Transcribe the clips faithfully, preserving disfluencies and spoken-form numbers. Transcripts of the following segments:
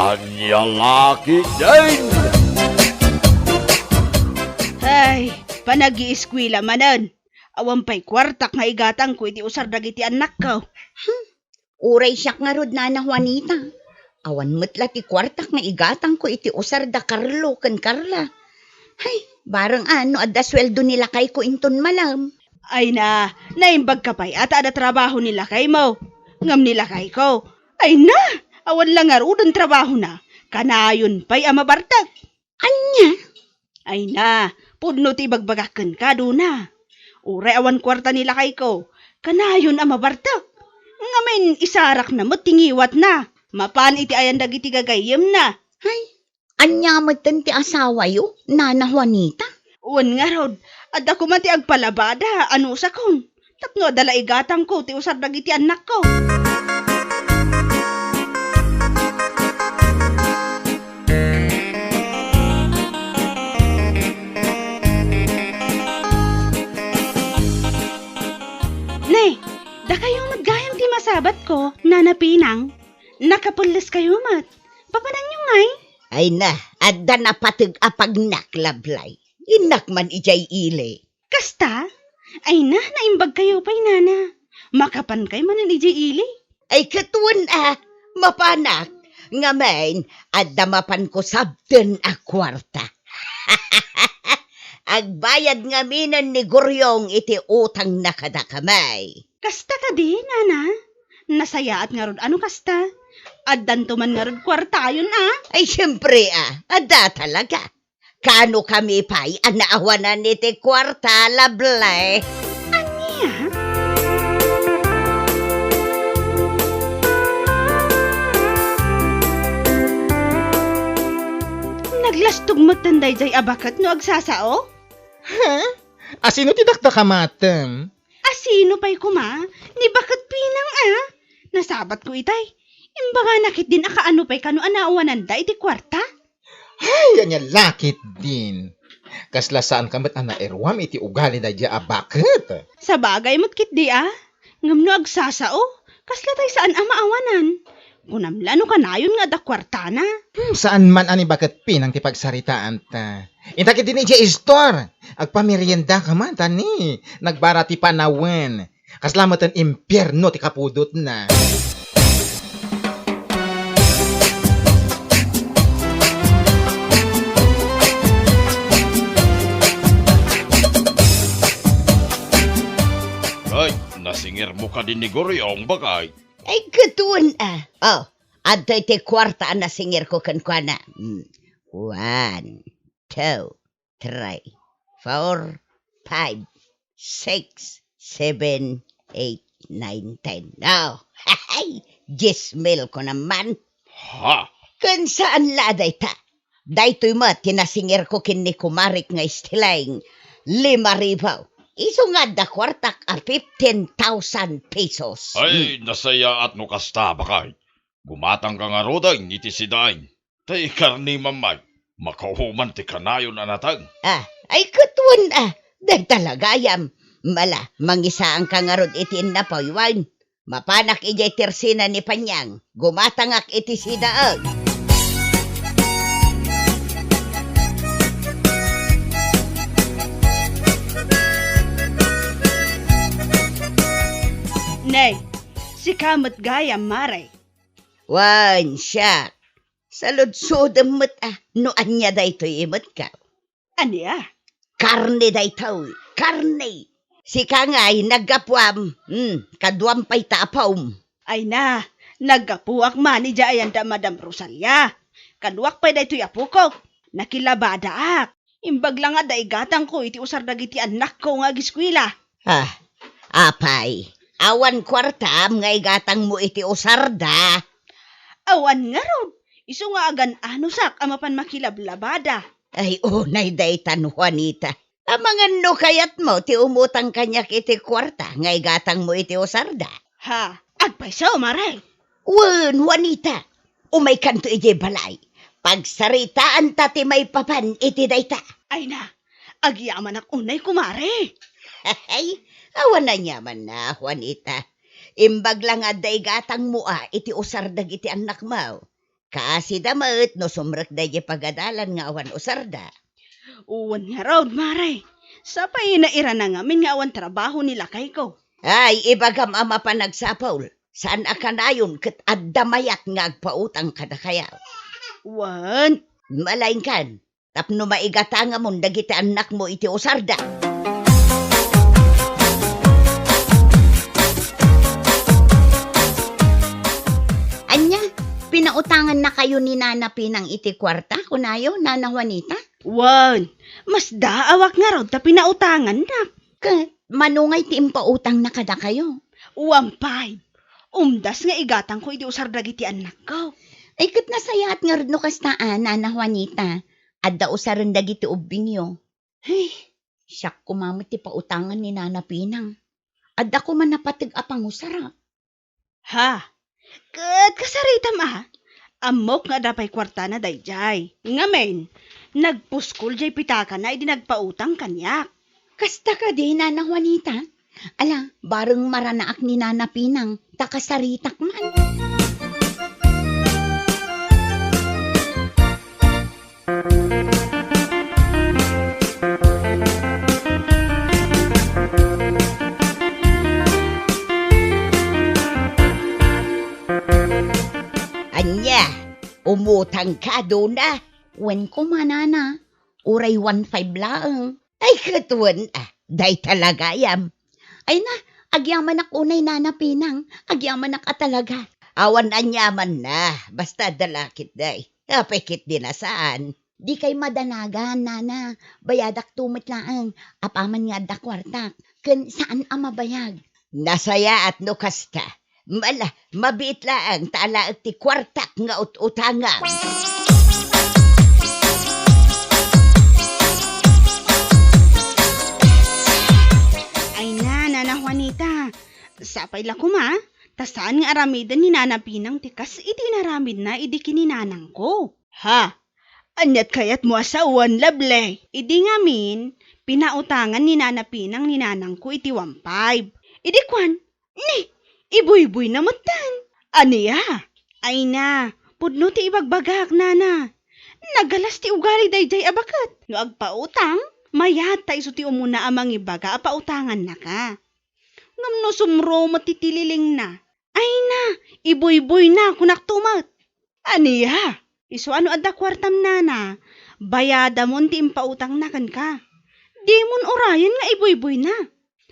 Ania la ketdin? Ay, panag-iiskuela manen. Awan pay kuartak nga igatangko iti usar dagiti annakko. Hmm, uray siak ngarud, Nana Juanita. Awan met la ti kuartak nga igatangko iti usar da Carlo ken Carla. Hay, bareng a no adda sueldo ni lakayko inton malem. Ay na, naimbagka pay a ta adda trabaho ni lakaymo. Ngem ni lakayko, ay na, awan la ngaruden trabahona. Kanayon pay a mabartek. Ania? Ay na, pudno ti ibagbagak kenka, Dona. Uray awan kuarta ni lakayko, kanayon a mabartek. Ngamin, isarakna met ti ngiwatna. Mapan iti ayan dagiti gagayyemna. Ay, ania metten ti asawayo, Nana Juanita? Wen ngarud, adda koma ti agpalabada, anusakon. Tapno adda la igatangko ti usar dagiti annakko. Ne, dakayo met gayam ti masabatko, Nana Pinang. Nakapelleskayo met. Papananyo ngay? Ay na, adda napateg a pagnak, Lablay. Innak man idiay ili. Kasta? Ay na, naimbagkayo pay, Nana. Makapankay manen idiay ili? Ay, ket wen a, mapanak. Ngamin, adda mapanko sabten a kuarta. Agbayad ngaminen ni Guriong iti utangna kadakami. Kasta kadi, Nana? Nasayaat ngarud a no kasta. Addanto man ngarud kuartayon a? Ay, siempre a, adda talaga. Kano kami pay a naawanan iti kuarta, Lablay? Ania? Naglastog metten daydiay a baket no agsasao? Ha? Asino ti dakdakamatem? Asino pay koma? Ni baket Pinang a? Nasabatko itay. Imbagana ketdin a kaano pay kano a naawananda iti kuarta? Ay, ania la ketdin. Kasla saanka met a nairuam iti ugali daydiay a baket. Sabagay met ketdi a. Ngem no agsasao, kasla tay saan a maawanan. Kunam la no kanayon nga adda kuartana. Hmm, saan man a ni baket Pinang ti pagsaritaanta. Inta ketdin idiay istor. Agpameriendaka man, ta ni, nagbara ti panawen. Kasla metten impierno ti kapudotna. Ay, nasingirmo kadi ni Guriong, bakay? Ay, ket wen a. Oh, adtoy ti kuarta a nasingirko kenkuana. Hmm. One, two, three, four, five, six, seven, eight, nine, ten. Oh, dies mil ko naman. Ha? Ken saan la a dayta. Daytoy met ti nasingirko ken ni kumarek nga Esteleng, lima ribu. Isu nga adda kuartak a fifteen thousand pesos. Ay, nasayaat no kasta, bakay. Gumatangka ngaruden iti sidaen. Tay karne, Mamay, makauman ti kanayon a nateng. Ah, ay, ket wen a, dayta la gayam. Mala, mangisaanka ngarud iti innapoy wen. Mapanak idiay tersina ni Panyang, gumatangak iti sidaen. Ne, sika met gayam, Mare. Wen, siak. Saludsodem met a no ania daytoy imetka. Ania? Karne daytoy, karne. Sika ngay, naggapuam, hmm, kaduam pay ta apom. Ay na, naggapuak man idiay ayan da Madam Rosalia. Kaduak pay daytoy apokok. Nakilabadaak. Imbag la nga adda igatangko iti usar dagiti annakko nga agiskuela. Ah, apay, awan kuartam nga igatangmo iti usarda? Awan ngarud, isu nga agan-anusak a mapan makilablabada. Ay, unay daytan, Juanita. Amangan no kayatmo ti umutang kaniak iti kuarta nga igatangmo iti usarda? Ha, agpayso, Mare. Wen, Juanita, umaykanto idiay balay. Pagsaritaanta ti maipapan iti dayta. Ay na, agyamanak unay, kumare. Ay, awan aniamanna, Juanita. Imbag la nga adda igatangmo a iti usar dagiti annakmo. Kaasida met no sumrekda idiay pagadalan nga awan usarda. Wen ngarud, Mare. Sapay nairana ngamin nga awan trabaho ni lakayko. Ay, ibagam a mapan agsapul. Saan a kanayon ket adda mayat nga agpautang kadakayo. Wen. Malaingkan, tapno maigatangamon dagiti annakmo iti usarda. Ania, pinautangannakayo ni Nana Pinang iti kuarta, kunayo, Nana Juanita? Wen, masdaawak ngarud ta pinautangannak. Ket mano ngay ti impautangna kadakayo? One five. Umdas nga igatangko iti usar dagiti annakko. Ay, ket nasayaat ngarud no kasta a, Nana Juanita. Adda usaren dagiti ubbingyo. Ay, siak koma met ti pautangan ni Nana Pinang. Adda koma napateg a pangusarak. Ha? Ket kasaritam a? Ammok nga adda pay kuartana daydiay. Ngamin, nagpuskol diay pitakana idi nagpautang kaniak. Kasta kadi, Nana Juanita? Ala, bareng maranaak ni Nana Pinang, ta kasaritak man. Ania, umutangka, Dona? Wen koma, Nana. Uray one five laeng. Ay, ket wen, a, dayta la gayam. Ay na, agyamanak unay, Nana Pinang. Agyamanak a talaga. Awan aniamanna, basta adda la ketdi. Apay ketdi a saan? Dikay madanagan, Nana. Bayadakto met laeng. Apaman nga adda kuartak. Ken saan a mabayag. Nasayaat no kasta. Ala, mabiit laeng ta alaek ti kuartak nga ut-utangam. Ay na, Nana Juanita, sapay la koma, ta saan nga aramiden ni Nana Pinang ti kas iti inaramidna idi ken ni nanangko. Ha? Ania't kayatmo a sawen, Lovely? Idi ngamin, pinautangan ni Nana Pinang ni nanangko iti one five. Idi kuan, ni, ibuyboyna metten. Ania? Ay na, pudno ti ibagbagak, Nana. Nagalas ti ugali daydiay a baket. No agpautang, mayat ta isu ti umuna a mangibaga a pautangannaka. Ngem no sumro met ti tililingna, ay na, ibuyboyna, kunakto met. Ania? Isu a no adda kuartam, Nana, bayadamon ti impautangna kenka. Dimon urayen nga ibuyboyna.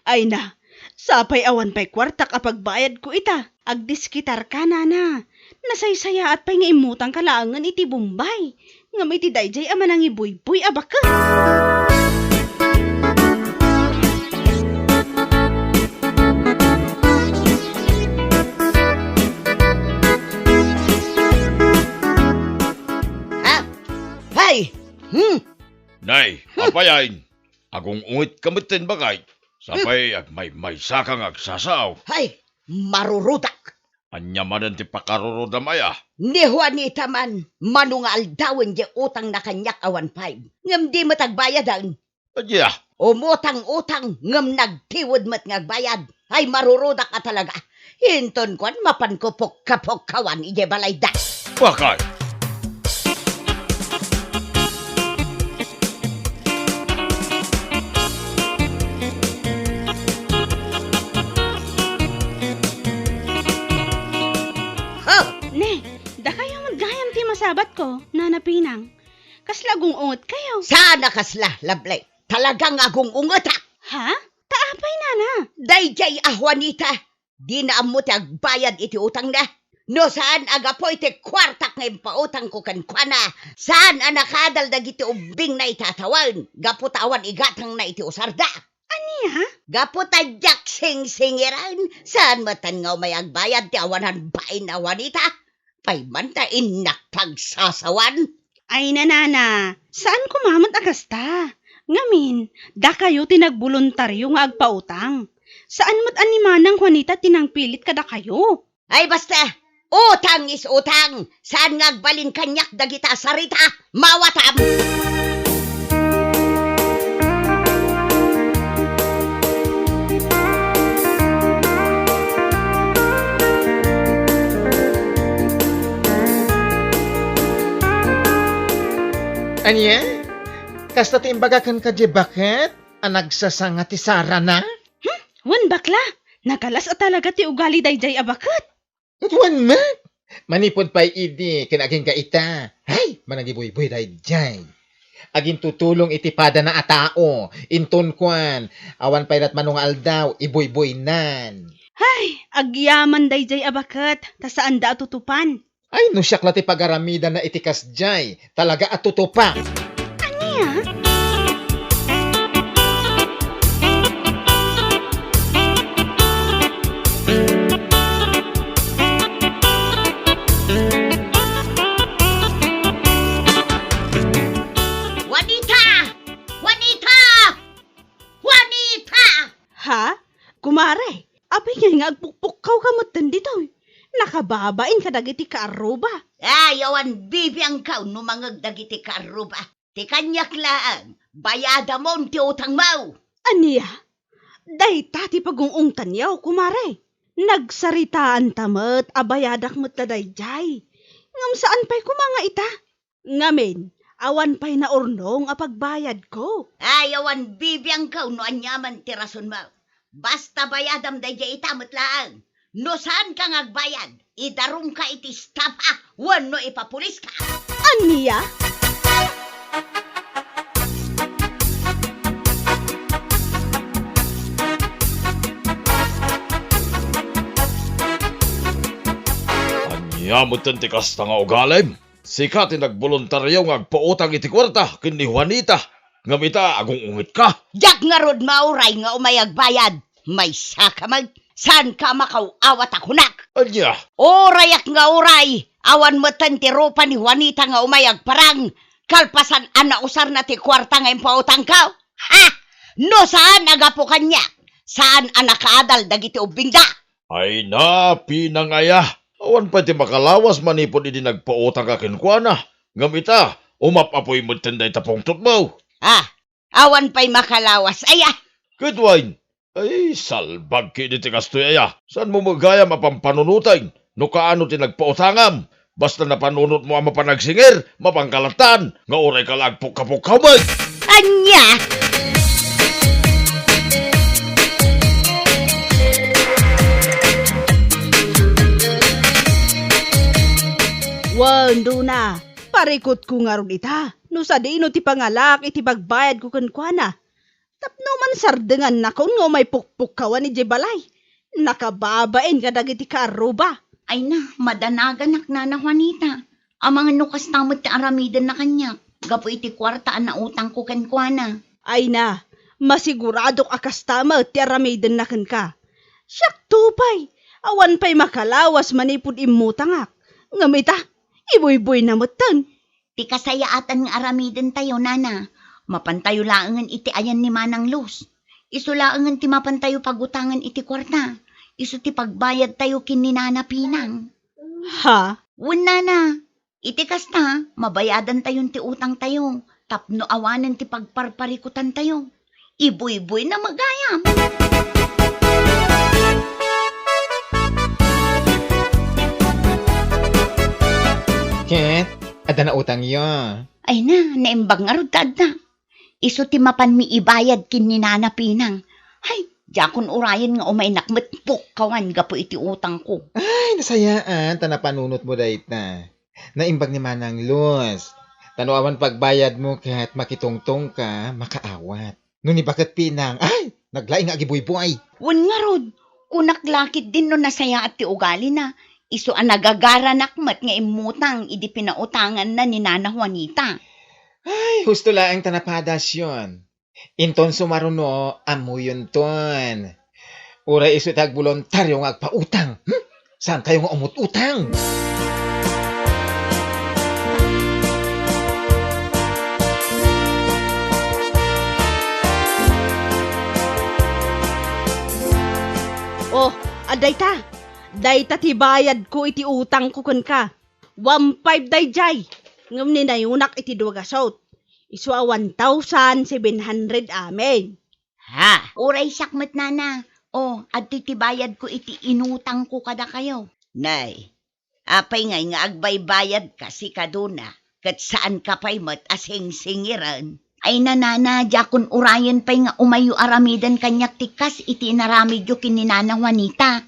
Ay na, sapay awan pay kuartak a pagbayadko ita. Agdiskitarka, Nana. Nasaysayaat pay nga immutangka laengen iti Bombay. Ngem iti daydiay a manangibuyboy a baket. Ha? Hay! Hmm. Nay, Hmm. Apayain, agung-ungetka metten, bagay. Sapay agmaymaysaka nga agsasao. Hay, marurudak. Ania manen ti pakarurodam aya? Ni Juanita man, mano nga aldawen diay utangna kaniak a one five. Ngem di met agbayaden. Ania? Umutang-utang, ngem nagtiwed met nga agbayad. Ay, marurudak a talaga. Inton kuan, mapanko pukka-pukkawan idiay balayda. Bakay? Ha? Ne, dakayo met gayam ti masabatko, Nana Pinang. Kasla agung-ungetkayo. Saan a kasla, Lovely. Talagang agung-ungetak. Ha? Ta apay, Nana? Daydiay a Juanita, dina ammo ti agbayad iti utangna. No saan a gapu iti kuartak nga impautangko kenkuana, saan a nakaadal dagiti ubbingna iti a tawen, gapu ta awan igatangna iti usarda. Ania? Gapu ta diak singsingiran, saan metten nga umay agbayad ti awanan bain a Juanita. Pay man ta innak pagsasawan. Ay, Nana, saan koma met a kasta. Ngamin, dakayo ti nagboluntario nga agpautang. Saan met a ni Manang Juanita ti nangpilit kadakayo. Ay, basta, utang is utang. Saan nga agbalin kaniak dagita a sarita? Mawatam! Ania? Kasta ti imbaga kenka diay baket a nagsasanga ti sarana? Hmm, wen, bakla. Nakalas a talaga ti ugali daydiay a baket. Ket wen met, manipud pay idi ken agingga ita, hay, managibuybuy daydiay. Agintutulong iti padana a tao, inton kuan, awan pay latmano nga aldaw, ibuybuynan. Hay, agyaman daydiay a baket, ta saanda a tutupan. Ay, no siak la ti pagaramidanna iti kasdiay, talaga a tutupa. Ania? Juanita! Juanita! Juanita! Ha? Kumare, apay ngay nga agpukpukkaw ka metten ditoy? Nakababain kadagiti kaarruba. Ay, awan bibiangkaw no mangeg dagiti kaarruba. Ti kaniak laeng, bayadamon ti utangmo. Ania? Dayta ti pagung-ungtanyo, kumare. Nagsaritaanta met a bayadak met ta daydiay. Ngem saan pay koma nga ita? Ngamin, awan pay naurnong a pagbayadko. Ay, awan bibiangkaw no aniaman ti rasonmo. Basta bayadam daydiay ita met laeng. No saanka nga agbayad, idarumka iti estafa wenno ipapuliska. Ania? Ania metten ti kasta nga ugalim? Sika ti nagboluntario nga agpautang iti kuarta ken ni Juanita, ngem ita, agung-ungetka. Diak ngarud mauray nga umay agbayad. Maysaka met, saanka a makaw-awat a kunak. Ania? Urayak nga uray, awan metten ti rupa ni Juanita nga umay agparang, kalpasan a nausarna ti kuarta nga impautangko. Ha? No saan a gapu kaniak, saan a nakaadal dagiti ubbingda. Ay na, pinang aya. Awan pay ti makalawas manipud idi nagpautangka kenkuana. Ngem ita, umap-apoy metten dayta pungtotmo. Ah, awan pay makalawas aya. Ket wen, ay, salbag ketdi ti kastoy aya. Saanmo met gayam a pampanunoten no kaano ti nagpautangam? Basta napanunotmo a mapan agsingir, mapanka lattan, nga urayka la agpukkapukkaw met. Ania? Wen, Dona, parikutko ngarud ita, no sadino ti pangalaak iti pagbayadko kenkuana. Tapno mansardengannakon nga umay pukpukkawan idiay balay. Nakababain kadagiti kaarruba. Ay na, madanaganak, Nana Juanita. Amangan no kasta met ti aramidenna kaniak, gapu iti kuarta a nautangko kenkuana. Ay na, masiguradok a kasta met ti aramidenna kenka. Siakto pay, awan pay makalawas manipud immutangak. Ngem ita, ibuybuyna metten. Ti kasayaatan nga aramidentayo, Nana, mapantayo laengen iti ayan ni Manang Luz. Isu laengen ti mapantayo pagutangen iti kuarta. Isu ti pagbayadtayo ken ni Nana Pinang. Ha? Wen, Nana, iti kasta, mabayadantayon ti utangtayo tapno awanen ti pagparparikutantayo. Ibuybuyna met gayam. Ket, adda nautangyo? Ay na, naimbag ngarud ta adda. Isu ti mapanmi ibayad ken ni Nana Pinang. Hay, diakon urayen nga umaynak met pukkawan gapu iti utangko. Ay, nasayaat ta napanunotmo dayta. Naimbag ni Manang Luz. Ta no awan pagbayadmo ket makitungtongka, makaawat. No ni baket Pinang, ay, naglaing nga agibuybuay. Wen ngarud, kunak la ketdin no nasayaat ti ugalina, isu a nagagaranak met nga immutang idi pinautanganna ni Nana Juanita. Ay, husto laeng ta napadayon. Inton sumaruno, ammoyonton. Uray isu ti agboluntario nga agpautang. Hmm? Saankayo nga umut-utang? Oh, adda ita. Dayta ti bayadko iti utangko kenka. One five daydiay, ngem ninayonak iti dua gasut. Isu a one thousand seven hundred amin. Ha? Uray siak met, Nana. O, adtoy ti bayadko iti inutangko kadakayo. Nay, apay ngay nga agbaybayadka, sika Dona, ket saanka pay met a singsingiren. Ay, nanana, diakon urayen pay nga umayyo aramiden kaniak ti kas iti inaramidyo ken ni Nana Juanita.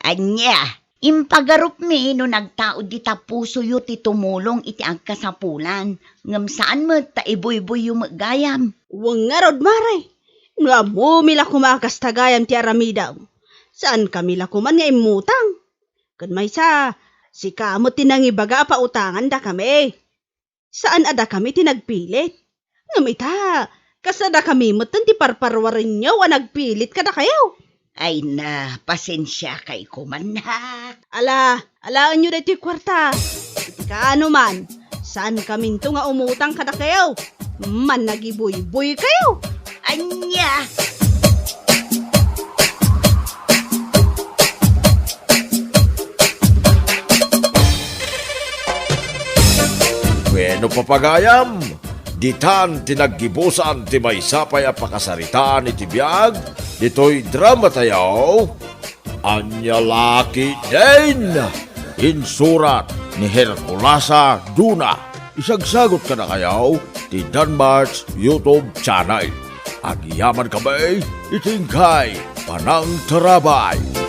Ania, impagarupmi no nagtaud dita pusoyo ti tumulong iti agkasapulan, ngem saan met ta ibuyboyyo met gayam. Wen ngarud, mare, no ammomi la koma a kasta gayam ti aramidem, saankami la koman nga immutang. Ken maysa, sika met ti nangibaga a pautangandakami. Saan a dakami ti nagpilit. Ngem ita, kas a dakami metten ti parparuarenyo a nagpilit kadakayo. Ay na, pasensiakay koman, ha? Ala, alaenyo daytoy kuarta. Iti kaano man, saankaminto nga umutang kadakayo. Mannagibuyboykayo. Ania? Bueno, papagayam, ditan ti naggibusan ti maysa pay a pakasaritaan iti biag ditoy dramatayo. Ania la ketdin? Insurat ni Herculasa Duna. Isagsagut kadakayo ti Danmart's YouTube channel. Agyamankami iti inkay panangtarabay.